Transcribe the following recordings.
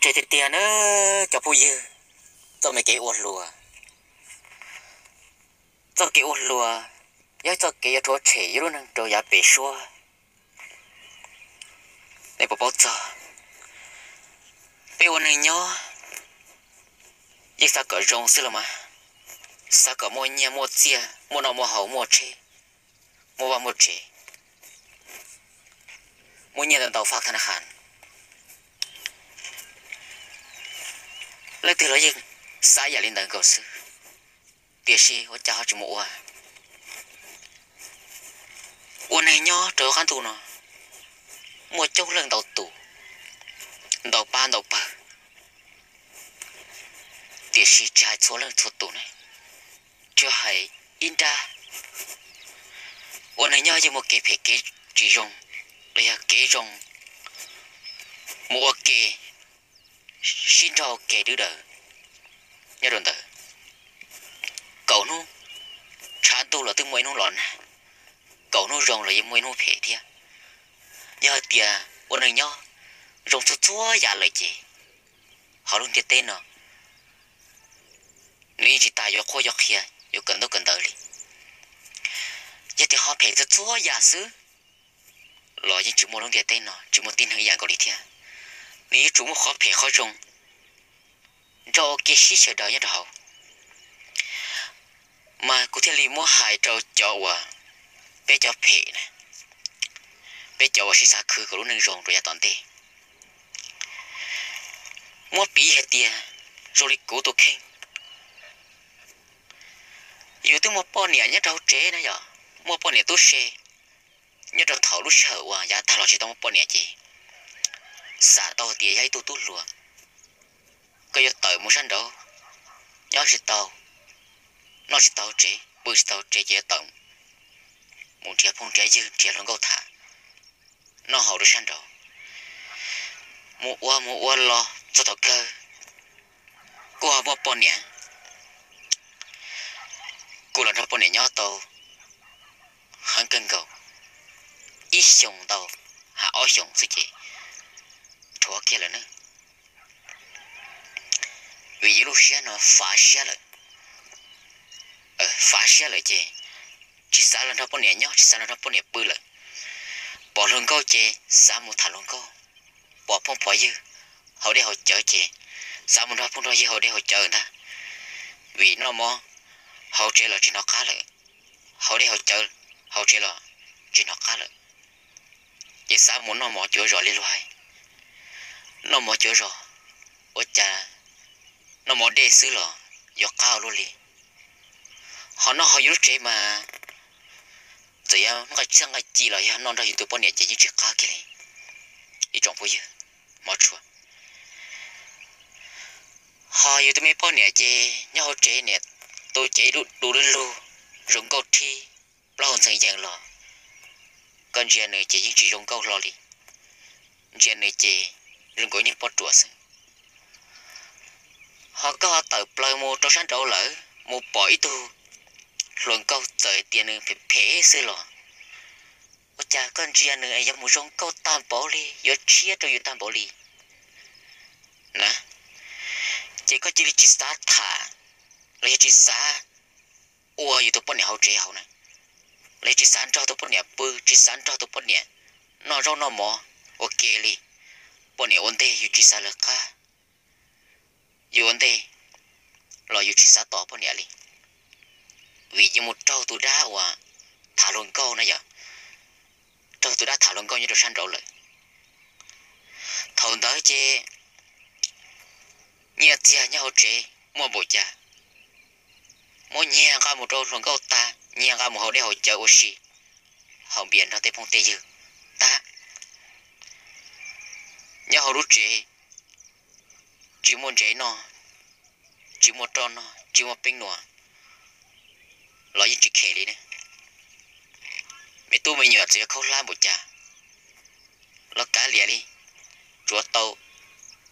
Ces tiag tiag na, cov phooj ywg, txoj me kev ua hluas, txoj kev ua hluas yog txoj kev yuav rhuav tshem yus lub neej rau yav pem suab. Nej puas paub txog, peb ua neej nyob yeej xav kom zoo xwb los mas, xav kom muaj nyiaj muaj txiaj, muaj noj muaj haus, muaj tsheb, muaj vaj muaj tsev, muaj nyiaj ntau ntau faj thab nab has. Leej twg los yeej xav yam li ntawd nkaus xwb, tiam sis ua cas ho tsis mus ua. Ua neej nyob rau qab ntuj no muaj coob leej ntau tus, ntau pab ntau pawg, tiam sis tsis hais txhua leej txhua tus ne, tsuas hais ib nrab. Ua neej nyob yeej muaj kev phem kev tsis zoo, los yog kev zoo mus ua ke, sib nrauj ua ke dwb daws nyob rau ntawd. Kaum hnub tshav ntuj los twb muaj ib hnub los nag, kaum hnub zoo los yeej muaj ib hnub phem thiab. Yog hais tias ua neej nyob zoo txhua txhua yam lawm ces hauv lub ntiaj teb no nws yeej tsis tas yuav qhuab yuav qhia, yuav kawm ntaub kawm ntawv li. Yog tias ho phem txhua txhua yam xwb los yeej tsis muaj lub ntiaj teb no, tsis muaj tib neeg ib yam nkaus li thiab. Nws yuav tsum muaj qhov phem qhov zoo nrog ua ke sib xyaw daws nyob rau hauv. Mas kuv thiaj li muab hais rau cov uas, peb cov phem na, peb cov uas sib xav khwv kom lub neej zoo rau yav tom ntej. Muab piv hais tias zoo li kuv tus kheej, yus twb muaj poj niam nyob rau hauv tsev na yom, muaj poj niam tub se. Nyob rau thaum lub sij hawm uas yav tag los tsis tau muaj poj niam ces xav tau tias yog ib tug tub hluas, koj yuav tawm mus sab nraud, nyob tsis tau, noj tsis tau tsev, pw tsis tau tsev ces yuav tawm mus nrhiav phooj nrhiav ywg, nrhiav hluas nkauj tham, noj haus rau sab nraud, mus ua mus ua los txog thaum kawg kuj ho muaj poj niam. Kuv los nrog poj niam nyob tau heev kawg nkaus, ib xyoos ntau, hab ob xyoos xwb ces rhuav kiag lawm na. Vim yus lub siab no fav siab lawm, fav siab lawm ces tsis xav los nrog poj niam nyob, tsis xav los nrog poj niam pw lawm. Pom hluas nkauj ces xav mus tham hluas nkauj, pom phooj pom ywg haus dej haus cawv ces xav mus nrog phooj nrog ywg haus dej haus cawv ntag. Vim noj mov hauv tsev los tsis hnov qab lawm, haus dej haus cawv hauv tsev los tsis hnov qab lawm, ces xav mus noj mov cuav zos li luag hais. Noj mov cuav zos, ua cas noj mov dej xwb los yuav qab ua luaj li. Ho noj hauv yus lub tsev mas txawm yog nqaij txhiaj nqaij ci los yog noj nrog yus tus poj niam ces yeej tsis qab kiag li. Ib tsoom phooj ywg, hmov tshua. Ho yus tus me poj niam ces nyob hauv tsev niam tu cev du du lug lug, zoo nkauj rhib, plaub hau ntxhee yees los koj ntsia nws ces yeej tsis zoo nkauj hlo li. Ntsia nws ces zoo nkaus niag poj ruam xwb. Ho koj ho tawm plaws mus rau sab nraud lawm mus pom ib tug hluas nkauj txawm tias nws phem phem xwb los ua cas koj ntsia nws yuav mus zoo nkauj tag npaum li, yuav tshiab rau yus tag npaum li na. Ces koj cia li tsis xav tham los yog tsis xav ua yus tus poj niam hauv tsev hauv na, los yog tsis xav nrog tus poj niam pw, tsis xav nrog tus poj niam noj zaub noj mov ua ke li. Poj niam ua ntej yus tsis xav lawv qab, yus ua ntej los yus tsis xav tos poj niam li, vim yus mus raug tus dab uas tham hluas nkauj na yom, raug tus dab tham hluas nkauj nyob rau sab nraud lawm. Thaum ntawd ces nyiaj txiag nyob hauv tsev muaj npaum cas, muab nyiag nqa mus rau hluas nkauj tag, nyiag nqa mus haus dej haus cawv ua si, haus npias nrog tej phooj tej ywg tag. Nyob hauv lub tsev tsis muaj ntsev noj, tsis muaj roj noj, tsis muaj peeb nua los yeej tsis khem li ne. Me tub me nyuam txawm yuav khaub hlab npaum cas los kav liam li, tsuav tau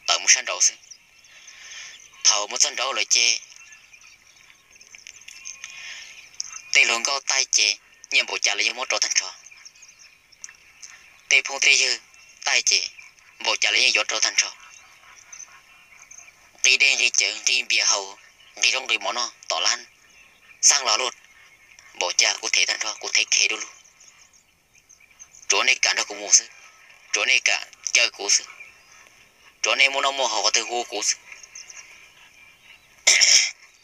tawm mus sab nraud xwb. Thaum mus txog nraud lawm ces tej hluas nkauj taij ces nyiaj npaum cas los yeej muab rau tag nrho. Tej phooj tej ywg taij ces npaum cas los yeej yuav rau tag nrho. nqi dej nqi cawv, nqi npias haus, nqi zaub nqi mov noj tom lab, xaj los luaj npaum cas kuv them tag nrho, kuv thev khev du lug. Tsuav nej kam nrog kuv mus xwb, tsuav nej kam caw kuv xwb, tsuav nej muaj noj muaj haus qhov twg hu kuv xwb.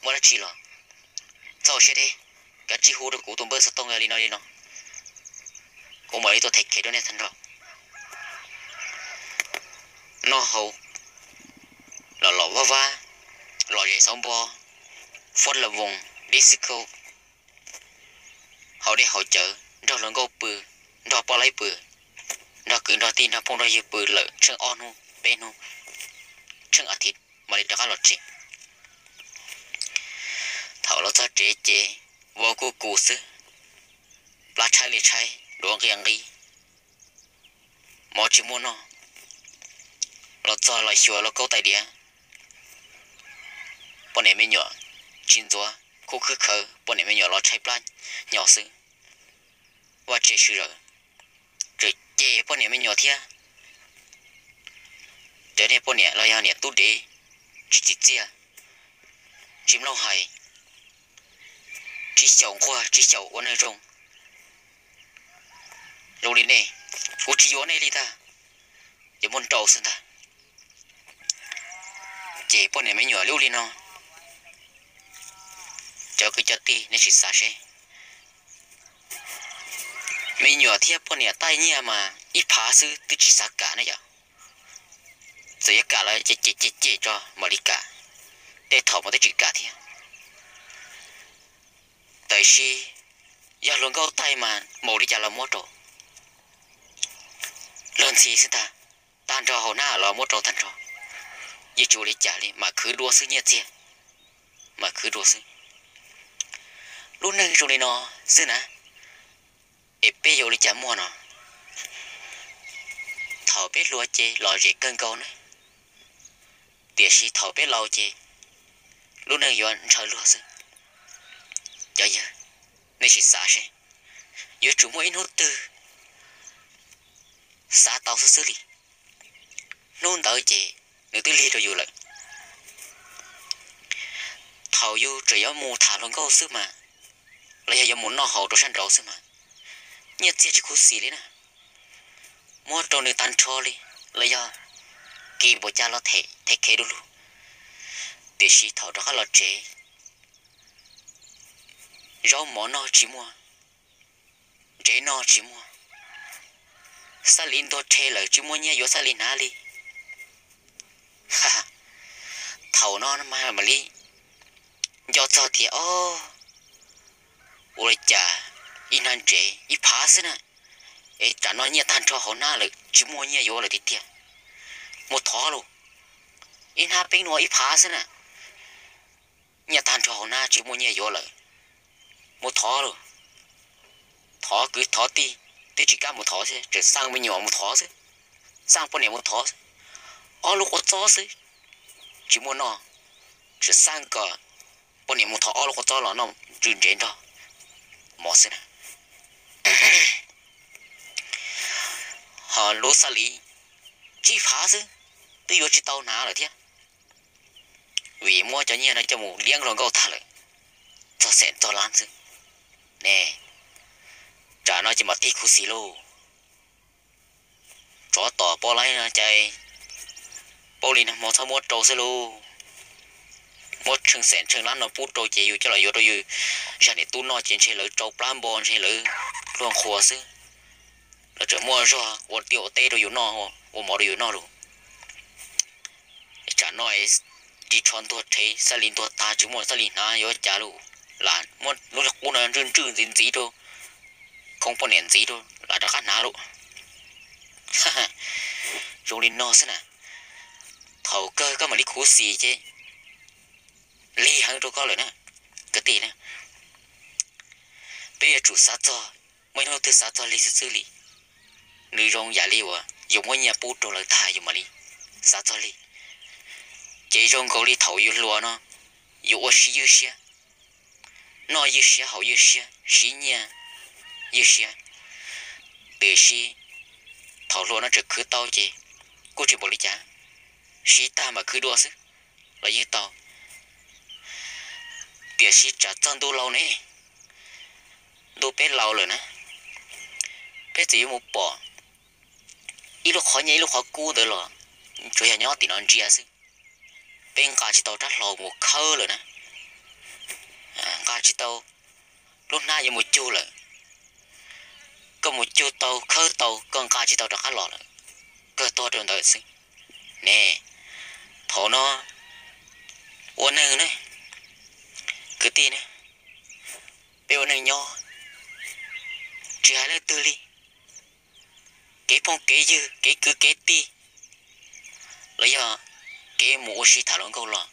Muaj dab tsi los txhob siab deb, kav tsij hu rau kuv tus npawb xov tooj li no li no, kuv mam li tuaj thev khev rau nej tag nrho. Noj haus los los vaj vab, los zem xauv npo, fuab la voos, disco, haus dej haus cawv, nrog hluas nkauj pw, nrog poj laib pw, nrog kwv nrog tij nrog phooj nrog ywg pw lawm tsheej ob hnub peb hnub, tsheej a thiv mam li rov qab los tsev. Thaum los txog tsev ces vau kuj kus xwb, plab tshaib li tshaib, duav nqia nqi, mov tsis muaj noj. Los txog los xyuas lauj kaub tais diav, poj niam me nyuam tsis ntxuav, khub khwb khawv, poj niam me nyuam los tshaib plab hnyo xwb. Vaj tse sawv daws tseem cem poj niam me nyuam thiab. Cov niag poj niam los yog niam tub dev, tsis tsim txiaj, tsis mloog hais, tsis xyaum nquag tsis xyaum ua neeg zoo. Zoo li nej, kuv tsis yuav nej li ntag, yuav muab nrau xwb ntag. Ces poj niam me nyuam lub li no, cov kwv cov tij nej sim xav seb, me nyuam thiab poj niam taij nyiaj mas ib phav xwb twb tsis xav kam ne yom. Txawm yuav kam los ces cem cem cem tso mam li kam, tej thaum mas twb tsis kam thiab. Tab sis yog hluas nkauj taij mas mus li cas los muab rau, luag ntxhi xwb ntag, tag nrho hauv hnab los muab rau tag nrho. Yeej tsis ua li cas li, mam khwv dua xwb nyiaj txiag, mam khwv dua xwb. Lub neej zoo li no xwb na, es peb yuav ua li cas muaj no? Thaum peb hluas ces lom zem kawg nkaus ne, tiam sis thaum peb laus ces lub neej yuav ntshaw luag xwb. Cov yawg, nej sim xav seb, yuav tsum muaj ib hnub twg xav tau xwb xwb li, hnub ntawd ces nws twb lig rau yus lawm. Thaum yus tseem yuav mus tham hluas nkauj xwb mas, los yog yuav mus noj haus rau sab nraud xwb mas, nyiaj txiag tsis khuv xim li na, muab rau nws tag nrho li, los yog kis npaum cas los them thev khev du lug. Tiam sis thaum rov qab los tsev, zaub mov noj tsis muaj, ntsev noj tsis muaj, xab liv ntuag rhe lawm tsis muaj nyiaj yuav xab liv hnav li. Thaum no mas mam li nco txog tias, o, ua li cas ib hnab ntsev ib phav xwb na, es tsam no nyiaj tag nrho hauv hnab lawm tsis muaj nyiaj yuav lawm tiag tiag. Mus thov lauj, ib hnab peeb nuav ib phav xwb na, nyiaj tag nrho hauv hnab tsis muaj nyiaj yuav lawm. Mus thov lauj, thov kwv thov tij, twb tsis kam mus thov xwb, tseem xaj me nyuam mus thov xwb, xaj poj niam mus thov xwb, ob lub kua txob xwb, tsis muaj noj, tseem xaj kom poj niam mus thov ob lub kua txob los noj tsw ntsev nrog mov xwb na. Ho lub xab liv tsib phav xwb, twb yuav tsis tau hnav lawm thiab, vim muab cov nyiaj no coj mus liab hluas nkauj tag lawm, txog xeem txog lab xwb. Ne, tsam no ces mam tig khuv xim lauj. Tsov tom poj laib no cas paub li nag hmo txhob muab rau xwb lauj. Muab tsheej xeem tsheej lab no pub rau ces yus coj los yuav rau yus zaj niam tub noj ces ntshe lawv tsau plab npo ntshe lawv luag nqhuas xwb. Lawv tseem muaj zog ua tiaj ua teb rau yus noj, ua mov rau yus noj lauj. Tsam no ris tsho ntuag rhe xab liv ntuag tag tsis muaj xab liv hnav yuav cas lauj. Lam muab lub qub no ntswj ntswj ntxiv ntxiv rau, khoo poj niam ntxiv rau lam rov qab hnav lauj. Zoo li no xwb na, thaum kawg koj mam li khuv xim ces lig heev rau koj lawm na, kwv tij na. Peb yuav tsum xav txog, muaj ib hnub twg xav txog lig xwb xwb li. Nws zoo yam li uas yus muab nyiaj pub rau lawv tag yus mam li xav txog lig. Ces zoo nkaus li thaum yus hluas no, yus ua si ywj siab, noj ywj siab haus ywj siab siv nyiaj ywj siab. Tiam sis thaum hluas no tseem khwv tau ces kuj tsis npaum li cas, siv tag mam khwv dua xwb. los yeej tau. Tiam sis tsam txog ntuj laus ne, ntuj peb laus lawm na, peb txawm yuav mus pom ib lub qhov nyiaj ib lub qhov kub ntawd los tsuas yog nyob tim no ntsia xwb. Peb nqa tsis tau rab hlau mus khawb lawm na, nqa tsis tau lub hnab yuav mus cug lawm. Koj mus cug tau khawb tau koj nqa tsis tau rov qab los lawm, kawg tuag rau ntawd xwb ne. Thaum no ua neeg ne, kwv tij ne, peb ua neeg nyob tsis hais leej twg li, kev phooj kev ywg kev kwv kev tij los yog kev mus ua si tham hluas nkauj los,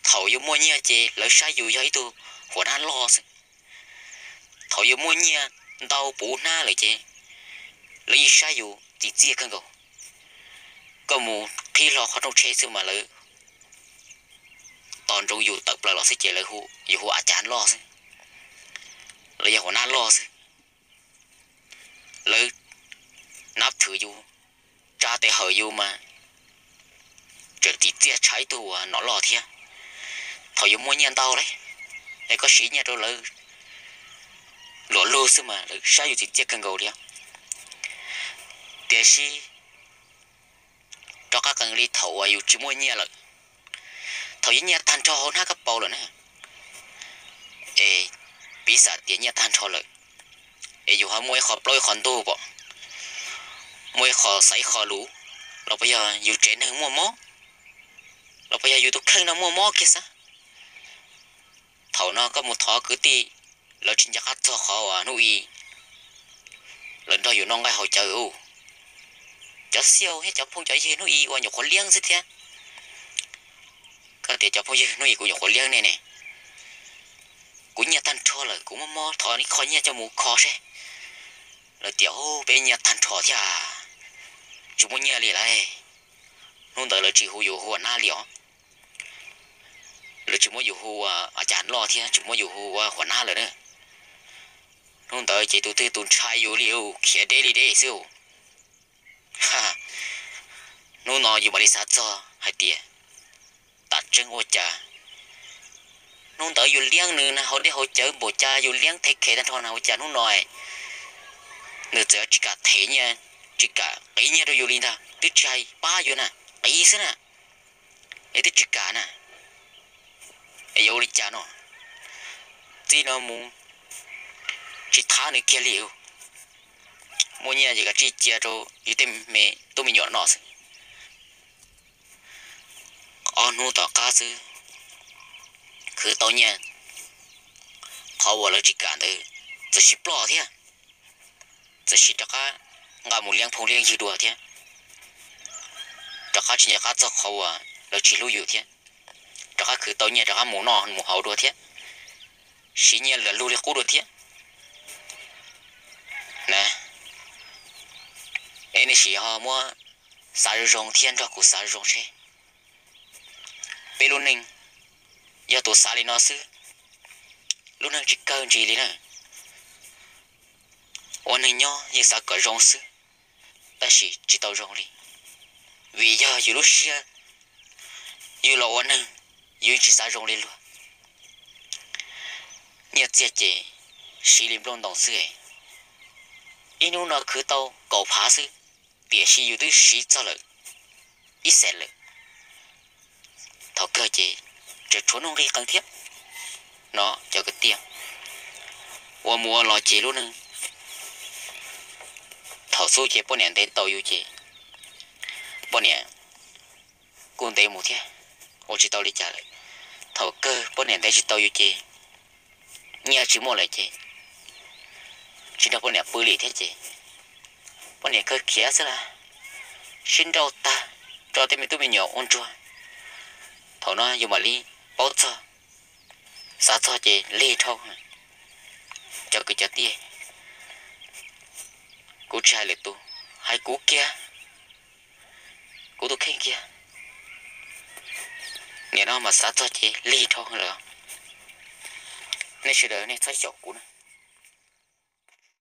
thaum yuav muaj nyiaj ces lawv saib yus yog ib tug huam nab loj xwb. Thaum yuav muaj nyiaj ntau puv hnab lawm ces lawv yeej saib yus txiv txiaj kawg nkaus. Koj mus qhib hlo qhov rooj tsheb xwb mas lawv tos ntsoov yus tawm plaws los xwb ces lawv hu yus hu a cas loj xwb, los yog huam nab loj xwb. Lawv nab thwm yus, tsa tes hawm yus mas tseem txiv txiaj tshaj ib tug uas nom loj thiab. Thaum yuav muaj nyiaj ntau lawm es koj siv nyiaj rau lawv luam lug xwb mas lawv saib yus txiv txiaj kawg nkaus li. Tiam sis rov qab qees li thaum uas yus tsis muaj nyiaj lawm, thaum yus nyiaj tag nrho hauv hnab kab paus lawm na, es piv xam tias nyiaj tag nrho lawm, es yus ho muaj ib qho plaub ib qho ntug pom, muaj ib qho xaiv ib qho luv, los puas yog yus tsev neeg muaj mob, los puas yog yus tus kheej no muaj mob kiag xwb. Thaum no koj mus thov kwv tij, lawv tsis nco qab txog qhov uas hnub i lawv nrog yus noj nqaij haus cawv. Cov xiau thiab cov phooj cov ywg hnub i ua nyuam qhuav liab xwb thiab. Koj tias cov phooj ywg hnub i kuv nyuam qhuav liab ne ne, kuv nyiaj tag nrho lawm kuv muaj mob thov ib qho nyiaj coj mus kho seb. Lawv tias peb nyiaj tag nrho thiab, tsis muaj nyiaj li lawm. Hnub ntawd lawv tsis hu yus hu ua nab li os. Lawv tsis muab yus hu ua a cas loj thiab tsis muab yus hu ua huam nab lawm na. Hnub ntawd ces tus twg tus ntshai yus li, khiav deb li deb xwb. Hnub no yus mam li xav txog hais tias tam tseeb ua cas hnub ntawd yus liab nws na, haus dej haus cawv npaum cas yus liab them khev tag nrho na, ua cas hnub no nws txawm tsis kam them nyiaj, tsis kam qiv nyiaj rau yus li ntag, twb tsis hais pab yus na, qiv xwb na, es twb tsis kam na. Es yuav ua li cas no? Txij no mus tsis thab nws kiag li. Muaj nyiaj ces kav tsij cia rau yus tej me tub me nyuam no xwb. Ob hnub tom qab xwb, khwv tau nyiaj, qhov uas lawv tsis kam ntawd txawm sib ploj thiab, txawm sib rov qab nqa mus liab phooj liab ywg dua thiab. Rov qab tsis nco qab txog qhov uas lawv tsis hlub yus thiab, rov qab khwv tau nyiaj rov qab mus noj mus haus dua thiab, siv nyiaj luam lug li qub dua thiab na. Es nej sim ho muab xav zoo zoo thiab nrog kuv xav zoo seb peb lub neej yog tus xav li no xwb, lub neej tsis kawg ntsis li na. Ua neeg nyob yeej xav kom zoo xwb, tab sis tsis tau zoo li, vim yog yus lub siab, yus los ua neeg, yus tsis xav zoo li luag. Nyiaj txiag ces siv li nplooj ntoo xwb, ib hnub no khwv tau kaum phav xwb, tiam sis yus twb siv txog lawm ib xees lawm. Thaum kawg ces tseem tshuav nuj nqis qees thiab no cov kwv tij. Ua mus ua los ces lub neej, thaum xub ces poj niam ntev tau yus ces poj niam kuj ntev mus thiab, ua tsis tau li cas lawm. Thaum kawg poj niam ntev tsis tau yus ces nyiaj tsis muaj lawm ces tsis nrog poj niam pw li thiab ces poj niam kawg khiav xwb las, sib nrauj tag, tso tej me tub me nyuam ua ntsuag. Thaum no yus mam li paub txog, xav txog ces lig dhau. Cov kwv cov tij, kuv tsis hais lwm tus, hais kuv kiag, kuv tus kheej kiag, nim no mas xav txog ces lig dhau lawm. Nej sawv daws nej txhob xyaum kuv na.